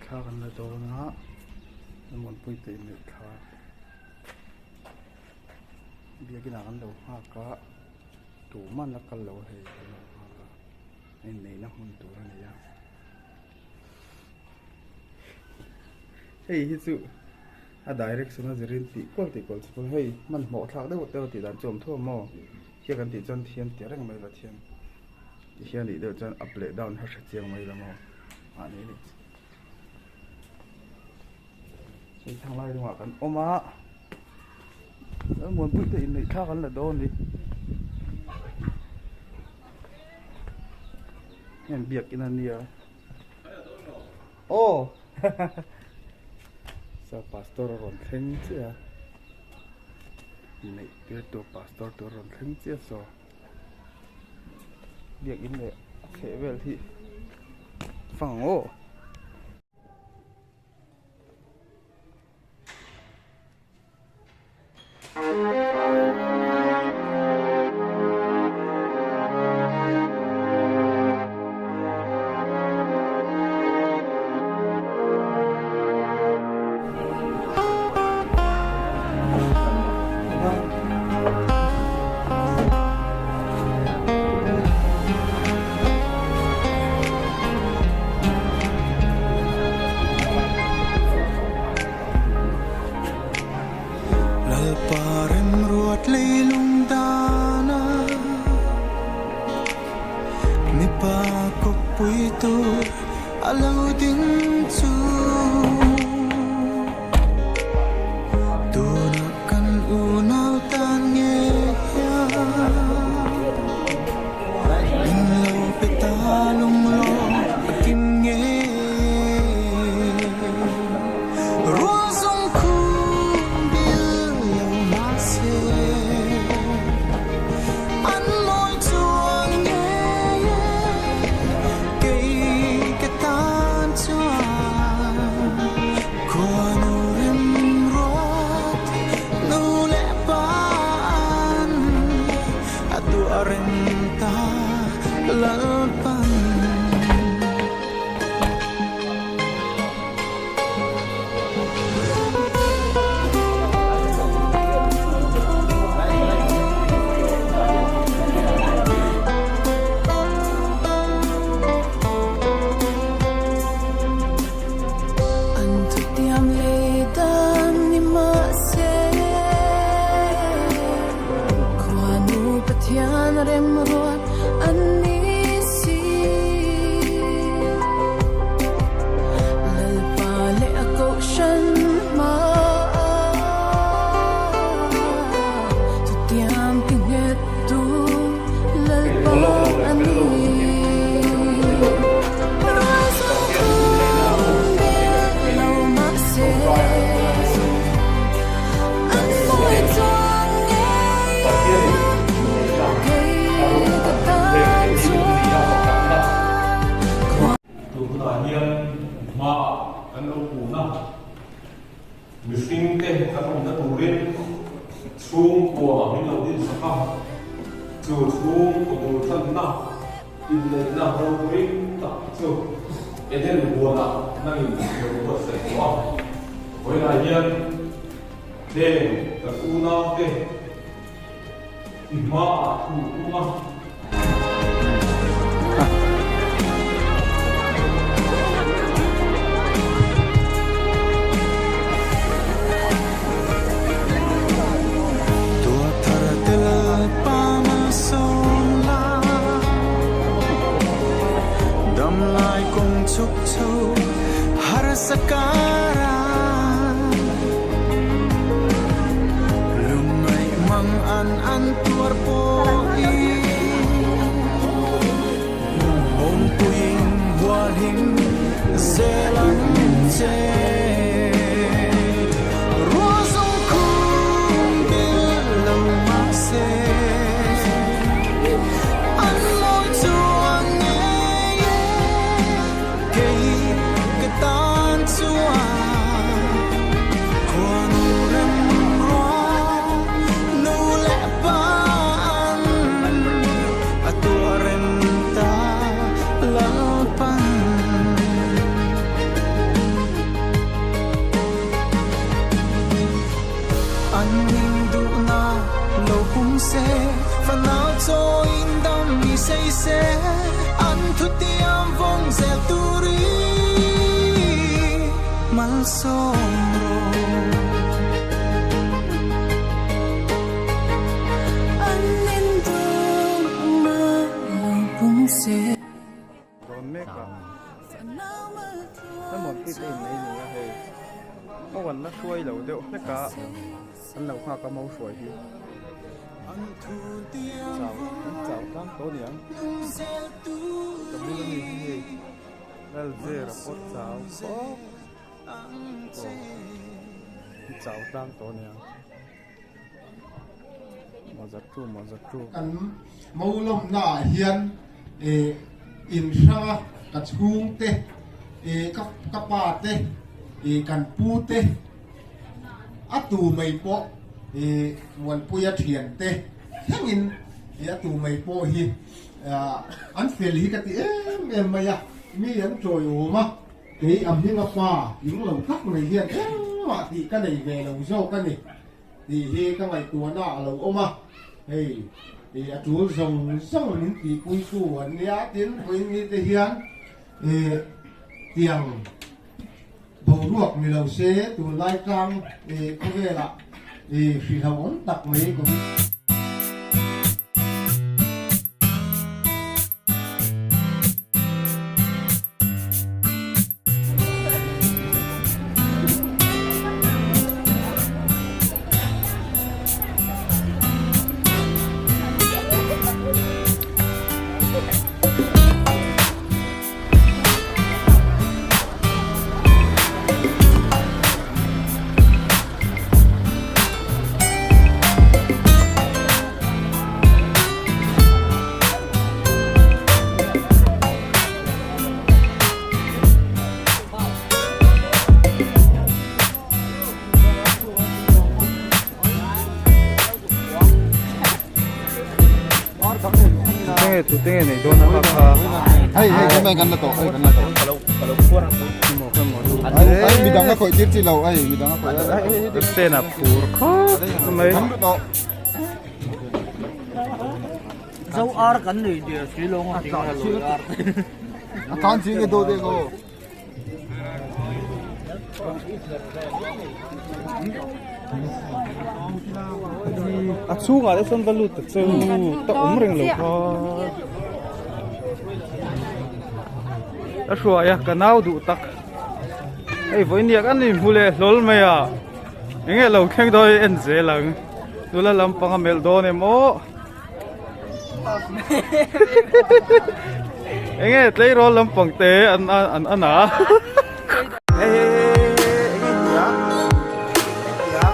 thla kan la dawn a Lalmuanpuii te inneih thla biakin ah kan lo nghak a tuman a kal lo hei kan lo nghak a inneihna hmun tur a ni a hei hi chu a direction a zirin tih kual tih kual chu hei hmanhmawh thlak deuh deuh tih dan chu a awm tho maw hia kan tih chuan thiam teh reng mai Pathian ti hian nih deuh chuan up leh down kha hre chiang mai la maw mahni a nih chu hei thlang lai dungah kan awm a Lalmuanpui te inneih thlak an la dawn a ni heng biakin a nia aw saw pastor a rawn thleng chiah a inneih tir tur pastor tur a rawn thleng chiah saw. Biakin leh a chheh vel hi fang ang aw. Lalpa remruat leilung dana mipa kawppui tur a lo ding chu. Tunah kan unau tan nge hian min lo pe ta lunglawm a kim nge Rual zawng khum bil lo mahse an mawi chuang nge kei ka tan chuan Khuanu rimruat nu leh pa an a tuah reng ta Lalpan. An thutiam lei dan ni mahse Khuanu Pathian remruat an ni si. Lalpa leh a kohhran hmaah thutiam ti nghet tu Lalpa a ni. Tun hunah hian hma kan lo kun a, mihringte kan awmna turin chhungkua min lo dinsak a, chu chhungkaw bul tlanna Inneihna ropui tak chu Eden huanah nangin lo buatsaih tawh a. Vawiinah hian heng kan unaute i hmaah thu tum a. Damlai kawng chhuk chho harsa kara Lungngaih mang an an tuar pawhin Awmpuiin hualhim zel ang che. Ruah zawng khum bil lo mahse an mawi chuang ngei e kei ka tan chuan khuanu rem ruah nu leh pa an a tuah rem ta Lalpan. sawm rawh. An induhna lo pung se. Dawn mek a. Emaw tih te in nei ni a hei. Ho an la hruai lo deuh hlek a, an lo nghak a mo hruai hi. Chau, an chau tlang tawh aniang. Ka bul a mi hi hei Lalzera pawh chau khawp. Aw, an chau tlang tawh aniang. Kan Molawmna ah hian inhranga ka chhungte, ka pa te, kan pu te, a tu mai pawh Muanpuia thiante thlengin a tu mai pawh hi an fel hi ka ti em em mai a, mi an chawiawm a. Kei a hminga pa tling lo tak mai hian engmah tih ka nei ve lo zawk a ni tih hi ka ngaihtuahna a lo awm a, hei ih a tul zawng zawng min tihpuitu an nia tin vawiin mite hian ih tiang boruak ni lo se tunlai tlang ih khawvelah ih hrilhawm tak mai covid. Tenge tu tenge nei dawn a kha kha. Hei hei kan kan la tawh hei kan la tawh. Ai midang a khawih tir chi lo ai midang a khawih. Sten a phur khawp mai. Zo ar kan nei der si lo nga ting a loi ar te. A tan chi nge do de go. A chhungah te chuan va lut ta cheu ta awm reng lo kha. A hruai a ka nau duh tak. Hei vawiin an inhmu leh hlawl mai a. Enge lo thleng dawn en zel ang. Nula lampang a melh dawn em aw. Enge tleirawl lampang te an an an a. Hei hei hei enge tia tia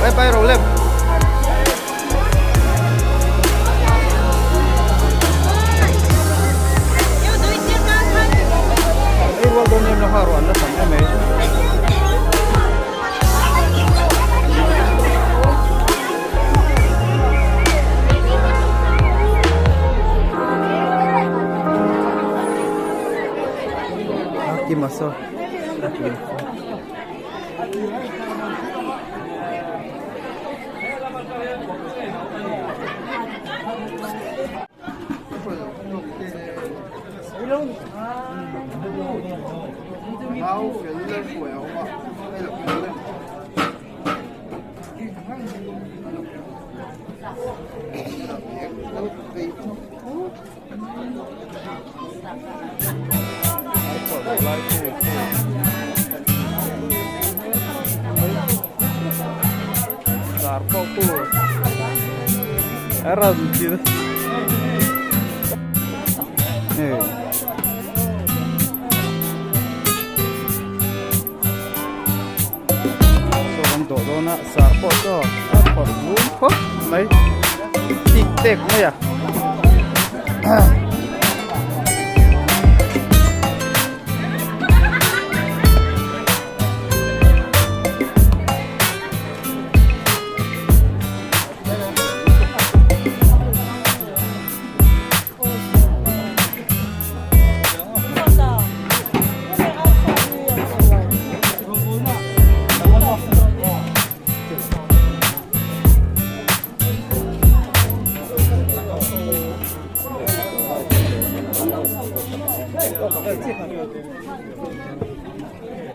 Bye bye Rolem. Ei rual dawn em lo kha ruah an la tam em ei. Kima saw. Sar pawh chaw a phawrh vum khawp mai tik tek mai a.